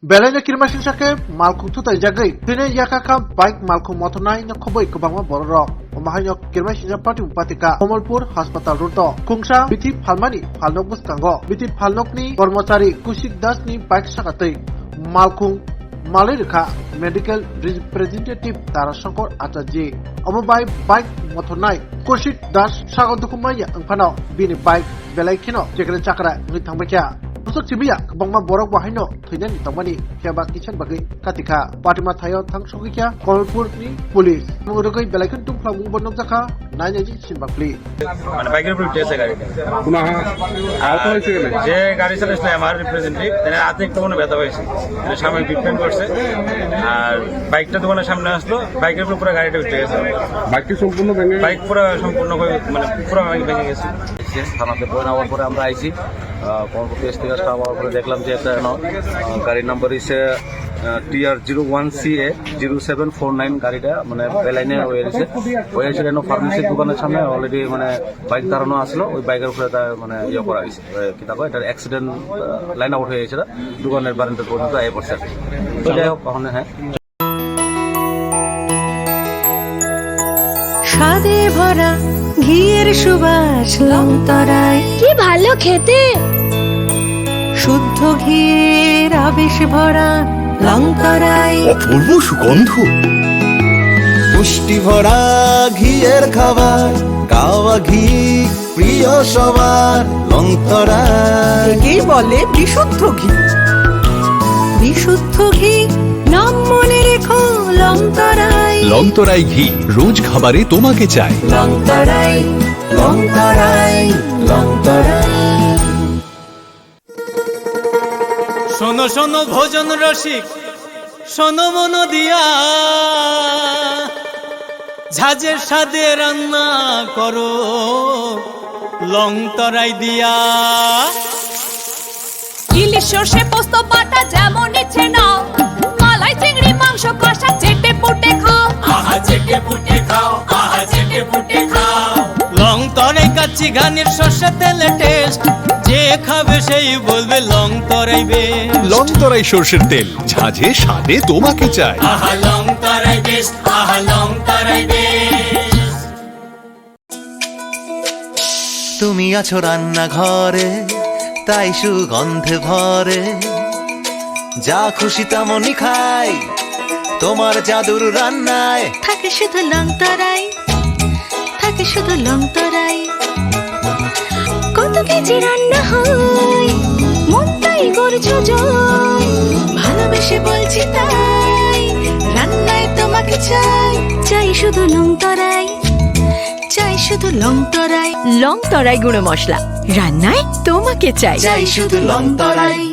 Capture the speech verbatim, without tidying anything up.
Belai no kirmasingsa khe malkhung thutaijagwi thwinai yakha kha bike malkhung mothornai no khobwi kwbangma borok rok. Omo haino kirmasingsa pati patika Komolpur hospital road o khungsa bithi phalmani phalnok bwskango bithi phalnokni kormochari Kushik Das ni bike saka twi malkhung malwi rwkha medical representative Tarashankar Acharya. Omo bai bike mothornai Kushik Das sago dukhu manya wngphano bini bike belai kheno chekre chakra wngwi thangbaikha. Bwswk simiya kwbangma borok bo haino thwinani tongmani phiya ba kisan bagwi katikha. Patima thaio thang sogwi kha Komolpur ni police. Mung rwgwi belai kheno tungphla mung bo nukjakha, nai nai sin bapli. মানে বাইকের উপরে উঠে আছে গাড়িটা। কোন আহা-, আহত হয়েছে কেন? যে গাড়ি চালাইছিল আমার রিপ্রেজেন্টেটিভ, তার হাতে একটু মনে ব্যথা হয়েছে, মানে সামনে ট্রিটমেন্ট করছে। আর বাইকটা দোকানের সামনে আসলো, বাইকের উপরে পুরো গাড়িটা উঠে গেছে। বাইক কি সম্পূর্ণ ভেঙে? বাইক পুরো সম্পূর্ণ হয়ে, মানে পুরো ভেঙে গেছে। থানাতে বই নেওয়ার পরে আমরা আইছি, আহ, কর্মকর্তা এসে থেকে স্টাফ আওয়ার পরে দেখলাম যে একটা, আহ, গাড়ির নাম্বার হচ্ছে, আহ, TR zero one CA zero seven four nine গাড়িটা, মানে, বেলাইনে হয়ে গেছে। হয়ে গেছে, এখানে ফার্মেসির দোকানের সামনে অলরেডি, মানে, বাইক দাঁড়ানো আসলো, ওই বাইকের উপরে তার, মানে, ইয়ে করা হয়েছে। এ, কি তারপর এটার অ্যাক্সিডেন্ট, আহ, লাইন আউট হয়ে গেছে, দোকানের বারান্দা পর্যন্ত এ পড়ছে। তো যাই হোক, ওখানে, হ্যাঁ। স্বাদে ভরা ঘিয়ের সুবাস লংতরাই। কি ভালো খেতে! শুদ্ধ ঘিয়ের আবেশ ভরা লংতরাই। অপূর্ব সুগন্ধ। পুষ্টি ভরা ঘিয়ের খাবার, কাওয়া ঘি প্রিয় সবার, লংতরাই। একেই বলে বিশুদ্ধ ঘি। বিশুদ্ধ ঘি, নাম মনে রেখো, লংতরাই। লংতরাই ঘি, রোজ খাবারে তোমাকে চাই। লংতরাই, লংতরাই, লংতরাই। শোনো শোনো ভোজন রসিক, শোনো মন দিয়া, ঝাঁঝের স্বাদে রান্না করো লং তরাই দিয়া। ইলিশ সর্ষে পোস্ত বাটা যেমন ইচ্ছে নাও, মালাই চিংড়ি মাংস কষা চেটে পুটে খাও। আহা চেটে পুটে খাও, আহা চেটে পুটে খাও। লং তরাই কাচ্চি ঘানির সর্ষে তেলে টেস্ট, যে খাবে সেই বলবে লং তরাই বেস্ট। লং তরাই সর্ষের তেল, ঝাঁঝে স্বাদে তোমাকে চাই। আহা লং তরাই বেস্ট, আহা লং তরাই বেস্ট। তুমি আছো রান্নাঘরে, তাই সুগন্ধে ভরে। যা খুশি তেমনই খাই, তোমার জাদুর রান্নায়। থাকে শুধু লং তরাই, থাকে শুধু লং তরাই। কত কেজি রান্না হয়, মনটাই করছো জয়। ভালোবেসে বলছি তাই, রান্নায় তোমাকে চাই। চাই শুধু লং তরাই, চাই শুধু লং তরাই। লং তরাই গুঁড়ো মশলা, রান্নায় তোমাকে চাই। চাই শুধু লং তরাই।